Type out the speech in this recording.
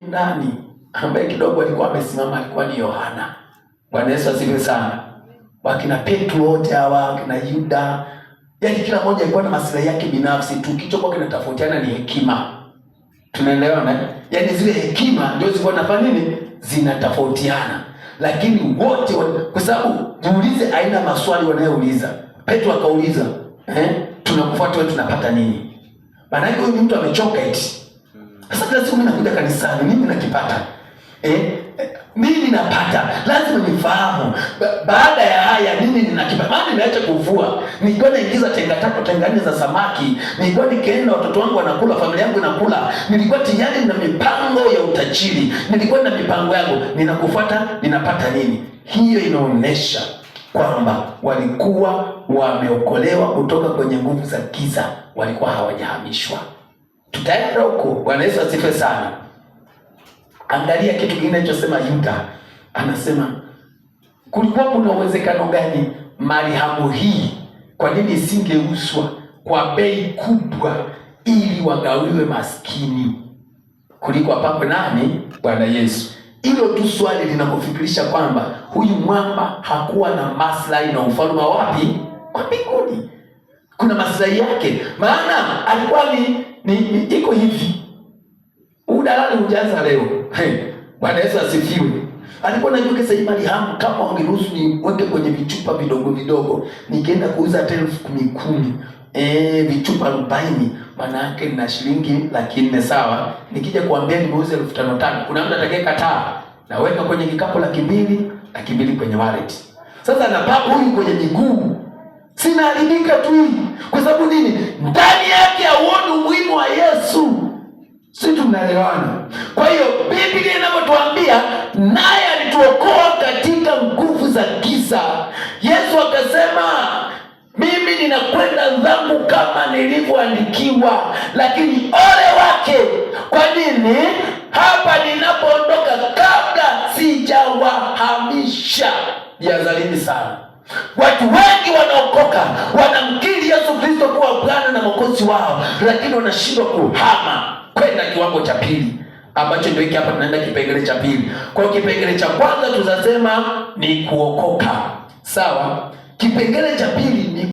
Ndani ambaye kidogo alikuwa amesimama alikuwa ni Yohana. Bwana Yesu asifiwe sana. Wakina Petro wote hawa, wakina Yuda, yaani kila mmoja alikuwa na maslahi yake binafsi tu, kilichokuwa kinatofautiana ni hekima. Tunaelewana? Yaani zile hekima ndio zilikuwa zinafanya nini? Zinatofautiana. Lakini wote kwa sababu jiulize aina maswali wanayouliza. Petro akauliza, tunakufuata wewe tunapata nini? Maana yake huyu mtu amechoka eti. Sasa kila siku mimi nakuja kanisani, nini nakipata? Nini napata? Lazima nifahamu. Baada ya haya nini ninakipata? Maana nimeacha kuvua. Nilikuwa naingiza tenga tatu, tenga nne za samaki. Nilikuwa nikienda watoto wangu wanakula, familia yangu inakula. Nilikuwa tayari na mipango ya utajiri. Nilikuwa na mipango yangu. Ninakufuata, ninapata nini? Hiyo inaonyesha kwamba walikuwa wameokolewa kutoka kwenye nguvu za giza, walikuwa hawajahamishwa. Tutaenda huko. Bwana Yesu asifiwe sana. Angalia kitu kingine alichosema Yuda, anasema kulikuwa kuna uwezekano gani marhamu hii, kwa nini isingeuzwa kwa bei kubwa ili wagawiwe maskini kuliko apakwe nani? Bwana Yesu. Hilo tu swali linakufikirisha kwamba huyu mwamba hakuwa na maslahi na ufalme wa wapi? Wa mbinguni. Kuna maslahi yake, maana alikuwa ni iko hivi. Udalali hujaanza leo. Hey, Bwana Yesu asifiwe. Alikuwa anajua kesa hii marhamu, kama wangeruhusu niweke kwenye vichupa vidogo vidogo, nikienda kuuza hata 10,000 10,000, vichupa 40, maana yake na shilingi 400,000 sawa. Nikija kuambia nimeuza 5,000 5,000, kuna mtu atakayekataa? Naweka kwenye kikapu 200,000, 200,000 kwenye wallet. Sasa napaka huyu kwenye miguu, sinaharibika tu hii. Kwa sababu nini? Ndani yake hauoni umuhimu wa Yesu. Si tunaelewana? Kwa hiyo Biblia inavyotuambia, naye alituokoa katika nguvu za giza. Yesu akasema, mimi ninakwenda zangu kama nilivyoandikiwa, lakini ole wake. Kwa nini? Hapa ninapoondoka kabla sijawahamisha. Jihadharini sana. Watu wengi wanaokoka wanamkiri Yesu Kristo kuwa Bwana na Mwokozi wao, lakini wanashindwa kuhama kwenda kiwango cha pili, ambacho ndio hiki hapa tunaenda kipengele cha pili. Kwa hiyo kipengele cha kwanza tunasema ni kuokoka, sawa? Kipengele cha pili ni